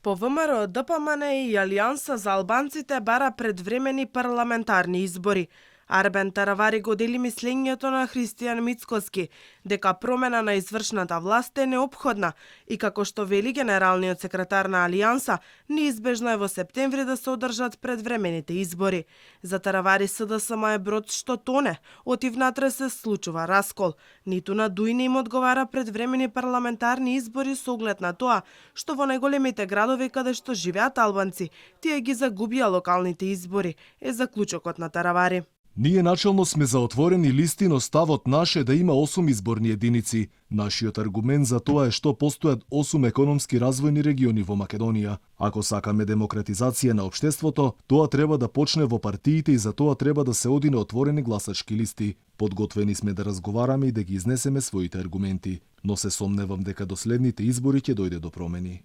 По ВМРО, ДПМН и Алијанса за албанците бара предвремени парламентарни избори. Арбен Таравари го дели мислењето на Христијан Мицкоски дека промена на извршната власт е неопходна и како што вели генералниот секретар на Алијанса, неизбежно е во септември да се одржат предвремените избори. За Таравари СДСМ е брод што тоне, оти внатре се случува раскол. Ниту на Дуј не им одговара предвремени парламентарни избори со оглед на тоа што во најголемите градови каде што живеат албанци, тие ги загубија локалните избори, е заклучокот на Таравари. Ние начално сме за отворени листи, но ставот наш е да има 8 изборни единици. Нашиот аргумент за тоа е што постојат 8 економски развојни региони во Македонија. Ако сакаме демократизација на општеството, тоа треба да почне во партиите и за тоа треба да се оди на отворени гласачки листи. Подготвени сме да разговараме и да ги изнесеме своите аргументи, но се сомневам дека до следните избори ќе дојде до промени.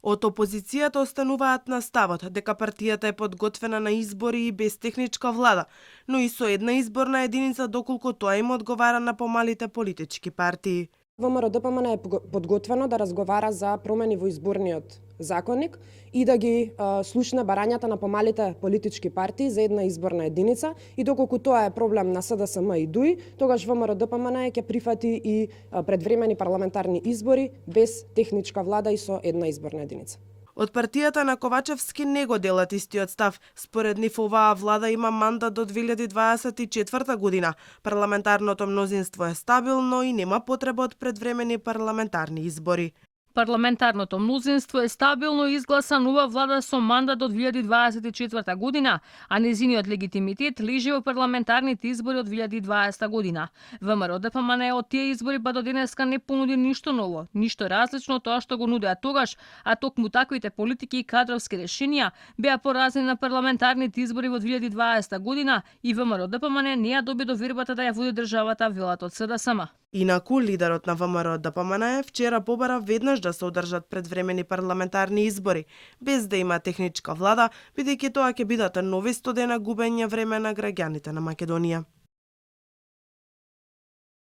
Од опозицијата остануваат на ставот дека партијата е подготвена на избори и без техничка влада, но и со една изборна единица доколку тоа им одговара на помалите политички партии. ВМРО ДПМН е подготвено да разговара за промени во изборниот законник и да ги слушне барањата на помалите политички партии за една изборна единица и доколку тоа е проблем на СДСМ и ДУИ, тогаш ВМРО ДПМН ќе прифати и предвремени парламентарни избори без техничка влада и со една изборна единица. Од партијата на Ковачевски не го делат истиот став. Според нив оваа влада има мандат до 2024 година. Парламентарното мнозинство е стабилно и нема потреба од предвремени парламентарни избори. Парламентарното мнозинство е стабилно и изгласа нова влада со мандат до 2024 година, а незиниот легитимитет лежи во парламентарните избори од 2020 година. ВМРО ДПМН од тие избори па до денеска не понуди ништо ново, ништо различно од тоа што го нудеа тогаш, а токму таквите политики и кадровски решенија беа поразени на парламентарните избори во 2020 година и ВМРО ДПМН не ја доби довербата да ја води државата, велат од СДСМ. Инаку, лидерот на ВМРО ДПМН вчера побара веднаш да се одржат предвремени парламентарни избори, без да има техничка влада, бидејќи тоа ќе бидат нови 100 дена губење време на граѓаните на Македонија.